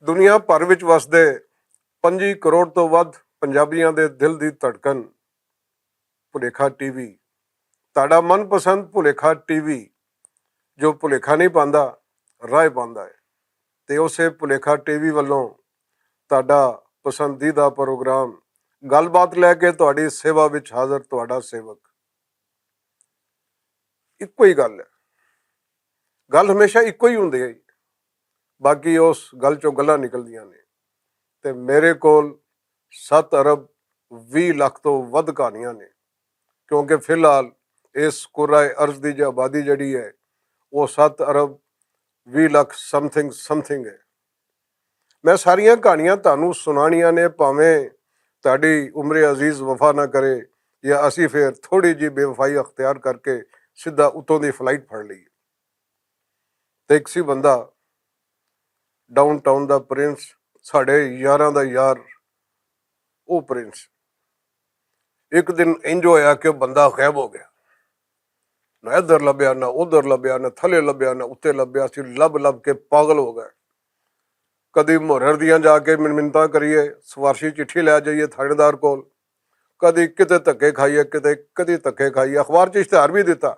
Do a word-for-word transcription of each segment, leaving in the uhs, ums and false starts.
دنیا بھر وچ وسدے پنجی کروڑ توں ودھ پنجابیاں دے دل دی دھڑکن، بھلیکھا ٹی وی۔ تہاڈا من پسند بھلیکھا ٹی وی، جو بھلیکھا نہیں پاندا، راہ پاندا ہے۔ تے اسے بھلیکھا ٹی وی ولوں تہاڈا پسندیدہ پروگرام، گل بات لے کے تہاڈی سیوا وچ حاضر تہاڈا سیوک۔ اکو ہی گل ہے، گل ہمیشہ اکو ہی ہوندی ہے، باقی اس گل چوں گلاں نکلدیاں نے۔ تے میرے کول ست ارب ویہہ لکھ توں ودھ کہانیاں نے، کیونکہ فی الحال اس کرہ ارض دی جو آبادی جڑی ہے، وہ ست ارب ویہہ لکھ سم تھنگ سم تھنگ ہے۔ میں ساریاں کہانیاں تہانوں سنانیاں نے، بھاویں تہاڈی عمر عزیز وفا نہ کرے، یا اسی پھر تھوڑی جی بے وفائی اختیار کر کے سیدھا اتوں دی فلائٹ پھڑ لئیے۔ تے ایک سی بندہ، ڈاؤن ٹاؤن دا پرنس، ساڈے یاراں دا یار، او پرنس، ایک دن انج ہویا کہ بندہ غائب ہو گیا۔ نہ ادھر لبیا، نہ ادھر لبیا، نہ تھلے لبیا، نہ اتے لبیا، اسی لب لب کے پاگل ہو گئے۔ کدی مہرر دیاں جا کے من منتاں کریے، سفارشی چٹھی لے جائیے تھانے دار کول، کدی کتے دھکے کھائیے، کتے کدی دھکے کھائیے۔ اخبار چ اشتہار بھی دتا،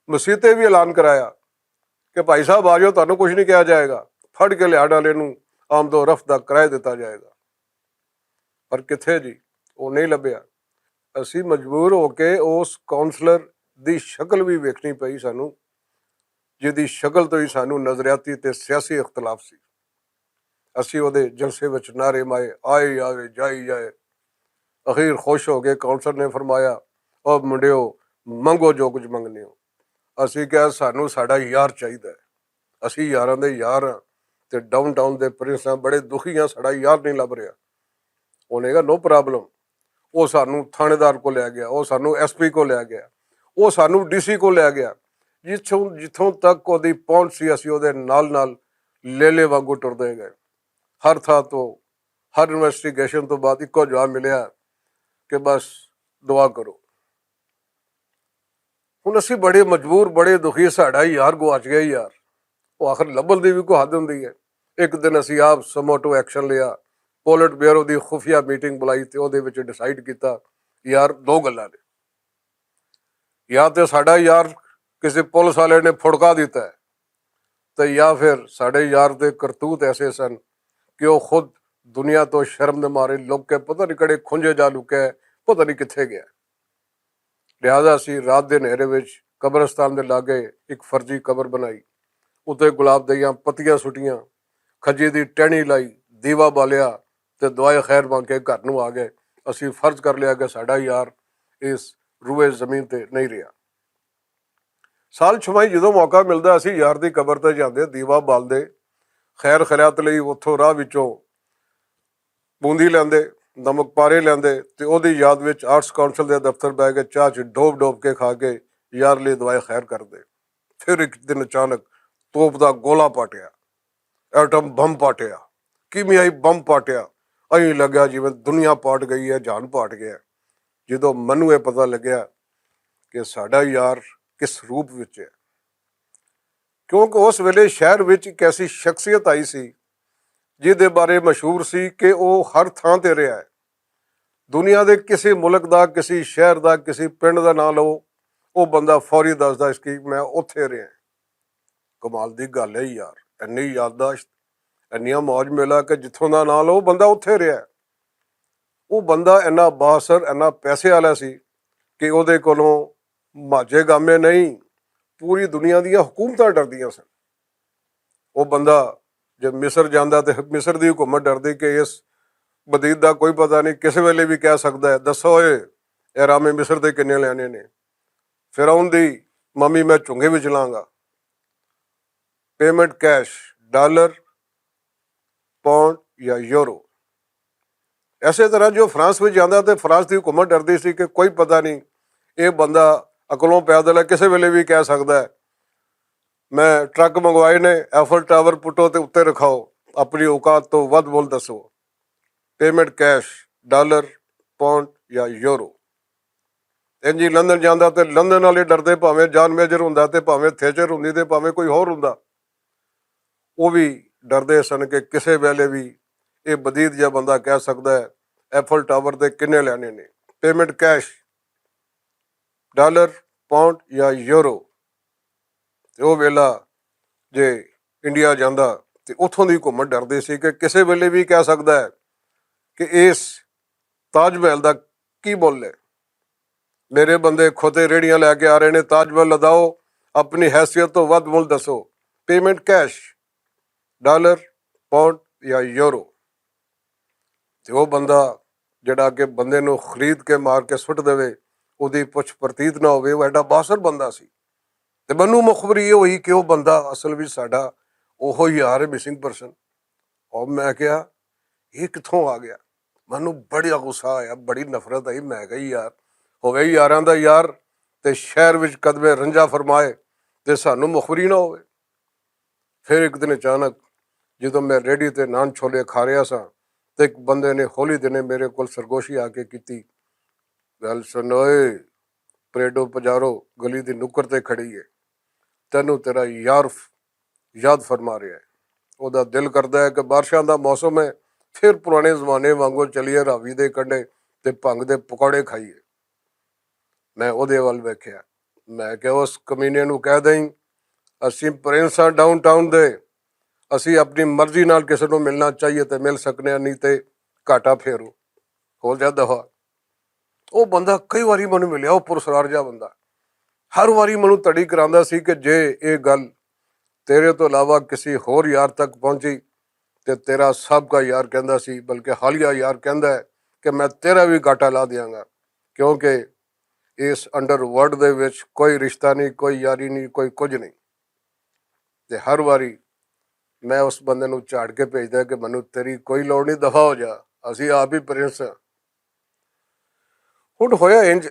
مسیتے بھی اعلان کرایا کہ بھائی صاحب آ جاؤ، تانوں کچھ نہیں کہا جائے گا۔ پھڑ کے لیاڑ والے نوں آمد و رفت دا کرایہ دتا جائے گا۔ پر کتھے جی، وہ نہیں لبھیا۔ اسی مجبور ہو کے اس کونسلر دی شکل بھی ویکھنی پئی سانوں، جدی شکل تو ہی سانوں نظریاتی تے سیاسی اختلاف سی۔ اسی او دے جلسے وچ نعرے مائے، آئے آوے جائی جائے۔ اخیر خوش ہو گئے، کونسلر نے فرمایا، او منڈیو، منگو جو کچھ منگنے ہو۔ اسی کہا، سانوں ساڈا یار چاہیدا ہے، اسی یاراں دے یار ہاں، تے ڈاؤن ٹاؤن دے پرنس ہاں، بڑے دکھی ہاں، ساڈا یار نہیں لب رہیا۔ انہیں کہا، نو پرابلم۔ وہ سانوں تھانے دار کو لے گیا، وہ سانوں ایس پی کو لے گیا، وہ سانوں ڈی سی کو لے گیا۔ جتھوں جتھوں تک وہ دی پہنچ سی، اسی وہ دے نال نال لیلے وانگو ٹردے گئے۔ ہر تھا تو، ہر انویسٹیگیشن تو بعد اکو جواب ملیا کہ بس دعا کرو۔ ہن اسی بڑے مجبور، بڑے دکھی، ساڈا ہی یار گواچ گیا ہی یار۔ وہ آخر لبل دی بھی کوئی حد ہوندی ہے۔ ایک دن اسی آپ سموٹو ایکشن لیا، پولٹ بیورو دی خفیہ میٹنگ بلائی تے اودے وچ ڈیسائیڈ کیتا، یار، دو گلاں نے، یا تے ساڈا یار کسی پولیس والے نے پھڑکا دیتا ہے، تے یا پھر ساڈے یار دے کرتوت ایسے سن کہ وہ خود دنیا تو شرم دے مارے لک کے پتہ نہیں کڑے کھنجے جا لکے، پتہ نہیں کتھے گیا۔ لہذا اسی رات دے نیرے وچ قبرستان دے لاگے اک فرضی قبر بنائی، اتے گلاب دیاں پتیاں سٹیاں، کھجی دی ٹہنی لائی، دیوا بالیا، تے دعائے خیر مانگ کے گھر نوں آ گئے۔ اسی فرض کر لیا کہ ساڈا یار اس روئے زمین تے نہیں رہیا۔ سال چھمائی جدوں موقع ملدا، اسی یار دی قبر تے جاندے، دیوا بالدے، خیر خیرات لئی اتھوں راہ وچوں بوندی لیندے، نمک پارے لیندے، تے اوہدی یاد وچ آرٹس کونسل دے دفتر بہہ کے چاہ چ ڈوب ڈوب کے کھا کے یار لئی دعائے خیر کردے۔ پھر اک دن اچانک توپ دا گولا پاٹیا، ایٹم بم پاٹیا، کیمیائی بم پاٹیا، ائیں لگیا جیویں دنیا پاٹ گئی ہے، جہان پاٹ گیا۔ جدوں مینوں ایہہ پتہ لگیا کہ ساڈا یار کس روپ وچ ہے، کیونکہ اس ویلے شہر وچ اک ایسی شخصیت آئی سی جس دے بارے مشہور سی کہ او ہر تھاں تے رہیا ہے۔ دنیا دے کسی ملک دا، کسی شہر دا، کسی پنڈ دا ناں لو، او بندہ فوری دسدا اس کی میں اوتھے رہیا۔ کمال دی گل ہے یار، اینی یادداشت، اینیاں موج میلا کہ جتھوں دا ناں لو بندہ اوتھے رہیا۔ او بندہ اینا بااثر، اینا پیسے والا سی کہ اودے کولوں ماجے گامے نہیں، پوری دنیا دیاں حکومتاں ڈردیاں سن۔ او بندہ جے مصر جاندا تے مصر دی حکومت ڈردی کہ اس بدید دا کوئی پتہ نہیں، کس ویلے بھی کہہ سکدا ہے، دسو اے احرام مصر دے کنے لینے نے؟ فرعون دی ممی میں چنگے وچ لاں گا۔ پیمنٹ کیش، ڈالر، پاؤنڈ یا یورو۔ ایسے طرح جو فرانس وچ جاندا تے فرانس دی حکومت ڈردی سی کہ کوئی پتہ نہیں، اے بندہ اکلوں پیدل ہے، کسے ویلے بھی کہہ سکدا ہے، میں ٹرک منگوائے نے، ایفل ٹاور پٹو تے اتے رکھاؤ، اپنی اوقات تو ود بول دسو۔ پیمنٹ کیش، ڈالر، پاؤنڈ یا یورو۔ انجی لندن جاندا تے لندن والے ڈردے، بھاویں جان میجر ہوندا تے بھاویں تھیچر ہوندی تے بھاویں کوئی ہور ہوندا، او وی ڈردے سن کہ کسے ویلے وی ایہہ بدید جا بندہ کہہ سکدا ہے ایفل ٹاور دے کنے لینے نے، پیمنٹ کیش، ڈالر، پاؤنڈ یا یورو۔ تے او ویلا جے انڈیا جاندا تے اتھوں دی حکومت ڈردی سی کہ کسے ویلے وی کہہ سکدا ہے کہ اس تاج محل دا کی مل ہے۔ میرے بندے کھوتے ریڑیاں لے کے آ رہے نے، تاج محل لداؤ، اپنی حیثیت تو ود مل دسو، پیمنٹ کیش، ڈالر، پاؤنڈ یا یورو۔ تے او بندہ جڑا کہ بندے نوں خرید کے مار کے سٹ دے، اودی پچھ پرتیت نہ ہووے، او ایڈا باثر بندہ سی۔ تے مینوں مخبری یہ ہوئی کہ او بندہ اصل وچ ساڈا اوہو یار ہے، مسنگ پرسن۔ اور میں کہیا، یہ کتھوں آ گیا؟ مینوں بڑا غصہ آیا، بڑی نفرت آئی۔ میں کہیا، یار، ہووے یاراں دا یار، تے شہر وچ قدم رنجا فرمائے، تے سانوں مخبری نہ ہووے۔ پھر ایک دن اچانک جدوں میں ریڈی تے نان چھولے کھا رہیا سا، تے ایک بندے نے ہولی دنے میرے کول سرگوشی آ کے کیتی، گل سن اوئے، پریڈو پجارو، گلی دی نکر تے کھڑی ہے، تینوں تیرا یار یاد فرما رہیا ہے۔ او دا دل کردا ہے کہ بارشاں دا موسم ہے، پھر پرانے زمانے وانگوں چلیے راوی دے کنڈے تے بھنگ دے پکوڑے کھائیے۔ میں اودے ول ویکھیا۔ میں کہیا، اس کمینے نوں کہہ دیں، اسی پرنس ہاں ڈاؤن ٹاؤن دے، اسی اپنی مرضی نال کسے نوں ملنا چاہیے تے مل سکنے ہاں، نہیں تے گھاٹا پھیرو، ہو جا دفعہ۔ او بندہ کئی واری مینوں ملیا، او پرسرار جا بندہ، ہر واری مینوں تڑی کراندا سی کہ جے اے گل تیرے تو علاوہ کسی ہور یار تک پہنچی تے تیرا سابقہ یار کہندا سی، بلکہ حالیہ یار کہندا ہے کہ میں تیرا وی گاٹا لا دیاں گا، کیونکہ اس انڈر ورلڈ دے وچ کوئی رشتہ نہیں، کوئی یاری نہیں، کوئی کچھ نہیں۔ تے ہر واری میں اس بندے نوں جھاڑ کے بھیجدا کہ مینوں تیری کوئی لوڑ نہیں، دفعہ ہو جا، اسی آپ ہی پرنس ہاں۔ ہن ہویا انج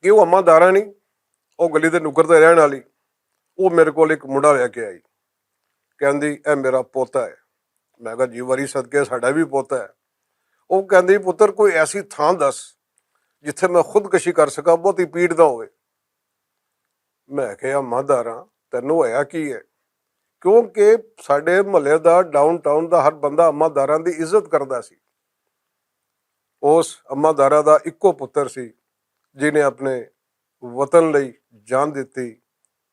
کہ او اما دارا نہیں، او گلی دے نکر تے رہن والی، او میرے کول ایک منڈا لے کے آئی، کہندی، اے میرا پوتا ہے۔ میں کہا، جی واری صدقے، ساڈا بھی پوتا ہے۔ او کہندی، پتر، کوئی ایسی تھاں دس جتھے میں خودکشی کر سکاں، بہت ہی پیڑ نہ ہوئے۔ میں کہیا، اما داراں، تینوں ہویا کی ہے؟ کیونکہ ساڈے محلے دا، ڈاؤن ٹاؤن دا ہر بندہ اما داراں دی عزت کردا سی۔ اس اما دارا دا اکو پتر سی، جنہیں اپنے وطن لئی جان دتی،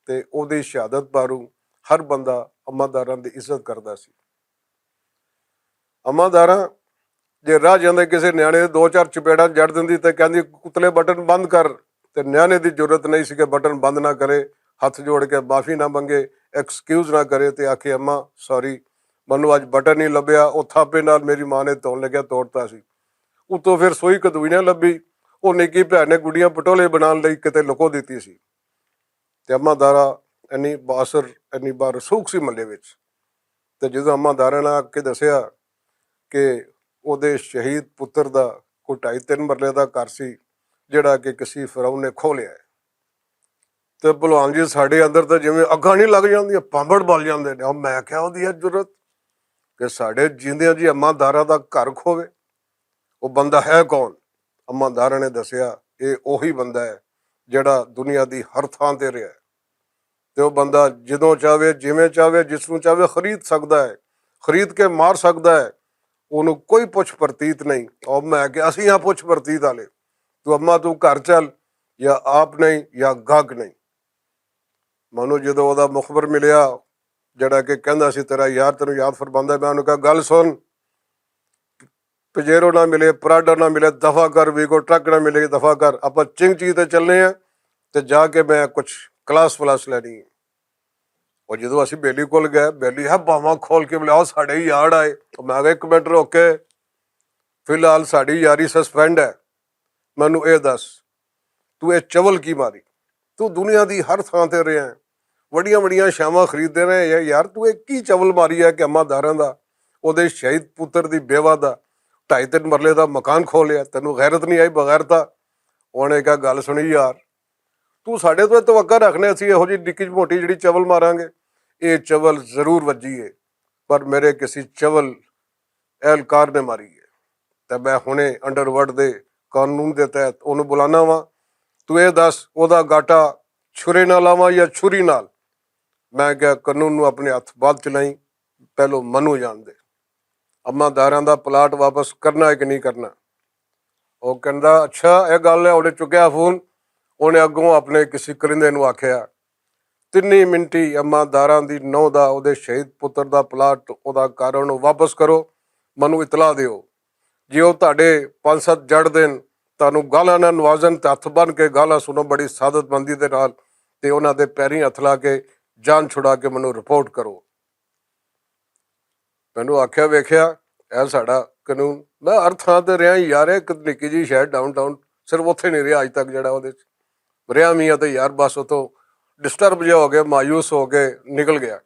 تے اوہدی شہادت باروں ہر بندہ اما داراں دی عزت کردا سی۔ اما داراں جے راہ جاندے کسے نیانے دے دو چار چپیڑاں جڑ دیندی تے کہندی، کتلے بٹن بند کر۔ تے نیانے دی جرات نہیں سی کہ بٹن بند نہ کرے، ہتھ جوڑ کے معافی نہ منگے، ایکسکیوز نہ کرے تے آکھے، اما، سوری، مینوں اج بٹن نہیں لبھیا، او تھاپے نال میری ماں نے تون لگیا توڑتا سی۔ اتوں پھر سوئی کدوئی نہ لبھی، او نکی بھین نے گڈیاں پٹولے بنان لئی کتے لکو دتی سی۔ تے اما دارا اینی بااثر، اینی بارسوخ سی محلے وچ۔ تے جدوں اما دارا نے آ کے دسیا کہ اودے شہید پتر دا کوئی ڈھائی تین مرلے دا گھر سی، جڑا کہ کسی فرعون نے کھو لیا ہے۔ تے بھلوان جی، ساڈے اندر تے جویں اگاں نہیں لگ جاندیاں، پامبڑ بل جاندے نے۔ او میں کہیا، اودی اے جرات کہ ساڈے جیندیاں جی اما دارا دا گھر کھووے۔ او بندہ ہے کون؟ اما دارا نے دسیا، اے اوہی بندہ ہے جڑا دنیا دی ہر تھاں تے رہیا ہے۔ تے او بندہ جدوں چاہے، جویں چاہے، جس نوں چاہے خرید سکدا ہے، خرید کے مار سکدا ہے۔ اونوں کوئی پچھ پرتیت نہیں۔ او میں کہ اسی ہاں پچھ پرتیت والے۔ تو اما تو گھر چل، یا آپ نہیں یا گگ نہیں۔ مینوں جدوں اوہدا مخبر ملیا، جڑا کہ کہندا سی، تیرا یار تینوں یاد فرماندا ہے، میں انہوں کہا، گل سن، پجیرو نہ ملے، پراڈا نہ ملے، دفعہ کر، ویگو ٹرک نہ ملے، دفعہ کر، اپاں چنگ چی تے چلنے ہیں، تے جا کے میں کچھ کلاس ولاس لینی ہے۔ اور جدوں اسی بیلی کول گئے، بیلی ہے باواں کھول کے بولا، آؤ ساڈے یار آئے۔ تو میں کہا، ایک منٹ روک کے، فی الحال ساڈی یاری سسپینڈ ہے۔ مینوں اے دس، تو اے چول کی ماری؟ تو دنیا دی ہر تھاں تے رہیا ہے، وڈیاں وڈیاں شاواں خریدے رہے ہیں، یار تو اے کی چول ماری ہے کہ اما داراں دا، او دے شہید پتر دی بیوہ دا، ڈھائی تین مرلے دا مکان کھو لیا؟ تینوں غیرت نہیں آئی بغیرتا؟ انہیں کہا، گل سنی یار، تو ساڈے تو توقع رکھنے سی یہو جی نکی موٹی جڑی چول ماراں گے؟ اے چول ضرور وجی ہے، پر میرے کسی چول اہلکار نے ماری ہے۔ تے میں ہنے انڈر ورلڈ دے قانون دے تحت اونوں بلانا واں۔ تو اے دس، اودا گاٹا چھرے نال لاواں یا چھری نال؟ میں کہا، قانون نوں اپنے ہتھ بعد چ لائیں، پہلو منو جان دے، اماں داراں دا پلاٹ واپس کرنا ہے کہ نہیں کرنا؟ او کہندا، اچھا، اے گل ہے۔ اونے چکیا فون، اونے اگوں اپنے کسی کرندے نوں آکھیا، تینی منٹی اماں داراں دی نو دا، اوہدے شہید پتر دا پلاٹ، اوہدا گھر اوہنوں واپس کرو، مینوں اطلاع دیو۔ جے او تہاڈے پنج ست جڑ دین، تہانوں گالاں نال نوازن تے ہتھ بن کے گالاں سنو بڑی سعادت مندی دے نال، تے انہاں دے پیریں ہتھ لا کے جان چھڑا کے مینوں رپورٹ کرو۔ مینوں آکھیا ویکھیا، اے ساڈا قانون۔ میں ہر تھاں تے رہیا یار، اک نکی جی شہر ڈاؤن ٹاؤن، صرف اوتھے نہیں رہیا اج تک، جڑا اوہدے وچ رہیا وی آ تے یار بس اتھوں ڈسٹرب جیا ہو گیا، مایوس ہو کے نکل گیا۔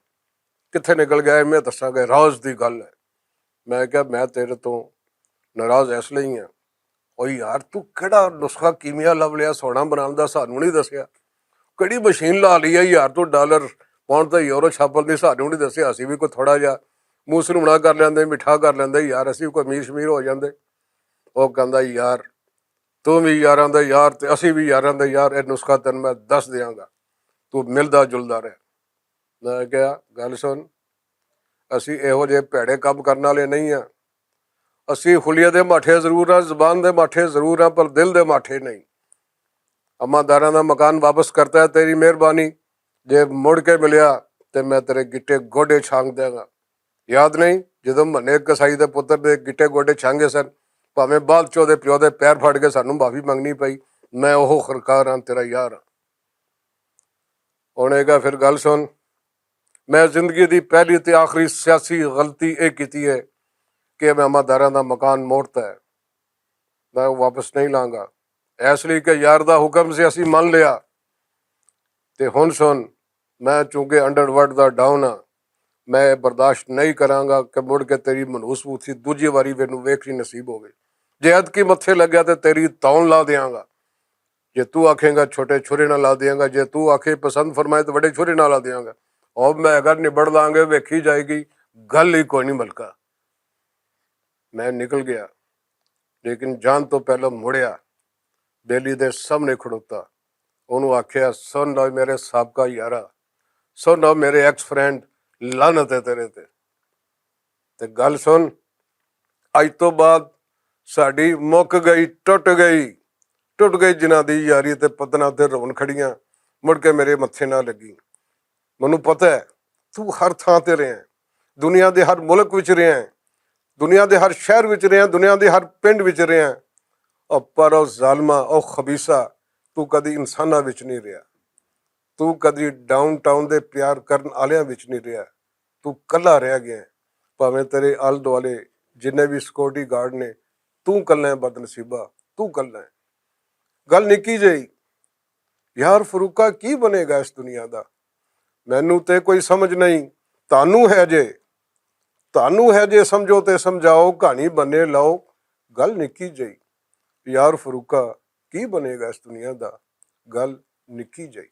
کتھے نکل گیا، میں دساں گا، راز دی گل ہے۔ میں کہیا، میں تیرے تو ناراض اس لئی ہاں۔ او یار، تو کیڑا نسخہ کیمیا لب لیا سونا بنان دا، سانوں نہیں دسیا؟ کیڑی مشین لا لئی ہے یار، تو ڈالر، پاؤنڈ تے یورو چھاپن دی سانوں نہیں دسیا؟ اسی بھی کوئی تھوڑا جہا منہ سنونا کر لیندے، مٹھا کر لیندے یار، اسی بھی کوئی امیر شمیر ہو جاندے۔ او کہندا، یار، تو بھی یاراں دا یار تے اسی بھی یاراں دا یار، اے نسخہ تینوں میں دس دیاں گا، تو ملدا جلدا رہ۔ میں کہیا، گل سن، اسی ایہو جے بھیڑے کم کرن والے نہیں ہاں۔ اسی خلیے دے ماٹھے ضرور ہاں، زبان دے ماٹھے ضرور ہاں، پر دل دے ماٹھے نہیں۔ اماں داراں دا مکان واپس کرتا ہے، تیری مہربانی۔ جے مڑ کے ملیا تے میں تیرے گٹے گوڈے چھانگ دیاں گا۔ یاد نہیں، جدوں منے کسائی دے پتر دے گٹے گوڈے چھانگے سن، بھاویں بعد چ اوہدے پیو دے پیر پھڑ کے سانوں معافی منگنی پئی۔ میں اوہو خرکار ہاں، تیرا یار ہاں۔ ہن ایہہ گا، فیر گل سن، میں زندگی دی پہلی تے آخری سیاسی غلطی ایہہ کیتی ہے کہ میں اماں داراں دا مکان موڑتا ہے، میں او واپس نہیں لاں گا۔ اس لئی کہ یار دا حکم سی، اسی من لیا۔ تے ہن سن، میں چونکہ انڈر ورلڈ دا ڈاؤن ہاں، میں ایہہ برداشت نہیں کراں گا کہ مڑ کے تیری منحوس بوتھی دوجی واری مینوں ویکھنی نصیب ہووے۔ جے ادکی متھے لگیا تے تیری تون لا دیاں گا۔ جے تو آکھیں گا چھوٹے چھورے نال لا دیاں گا، جے تو آکھے پسند فرمائے تے وڈے چھورے نال لا دیاں گا۔ او میں اگر نبڑ لانگے، ویکھی جائے گی، گل ہی کوئی نہیں ملکا۔ میں نکل گیا، لیکن جان تو پہلو مڑیا، بیلی دے سامنے کھڑوتا، انہوں آکھیا، سن او میرے سابقہ یارا، سن او میرے ایکس فرینڈ، لعنت ہے تیرے تے۔ تے گل سن، اج تو بعد ساڈی مک گئی، ٹٹ گئی، ٹٹ گئی جنہاں دی یاری تے پتنا تے رون کھڑیاں، مڑ کے میرے متھے نہ لگی۔ مینوں پتہ ہے، تو ہر تھاں تے رہے ہیں، دنیا دے ہر ملک وچ رہے ہیں، دنیا دے ہر شہر وچ رہے ہیں، دنیا دے ہر پنڈ وچ رہے ہیں۔ او پر او ظالما، او خبیثا، تو کدی انساناں وچ نہیں رہیا۔ تو کدی ڈاؤن ٹاؤن دے پیار کرن آلیاں وچ نہیں رہیا۔ تو کلا رہ گیا ہے۔ بھاویں تیرے آل دوالے جنہیں بھی سیکورٹی گارڈ نے، تو کلا ہے بد نصیبہ، تو کلا ہے۔ گل نکی جئی۔ یار فروقہ، کی بنے گا اس دنیا دا؟ مینوں تے کوئی سمجھ نہیں۔ تانوں ہے جے، تانوں ہے جے، سمجھو تے سمجھاؤ، کہانی بنے لاؤ۔ گل نکی جئی۔ یار فروقہ، کی بنے گا اس دنیا دا؟ گل نکی جئی۔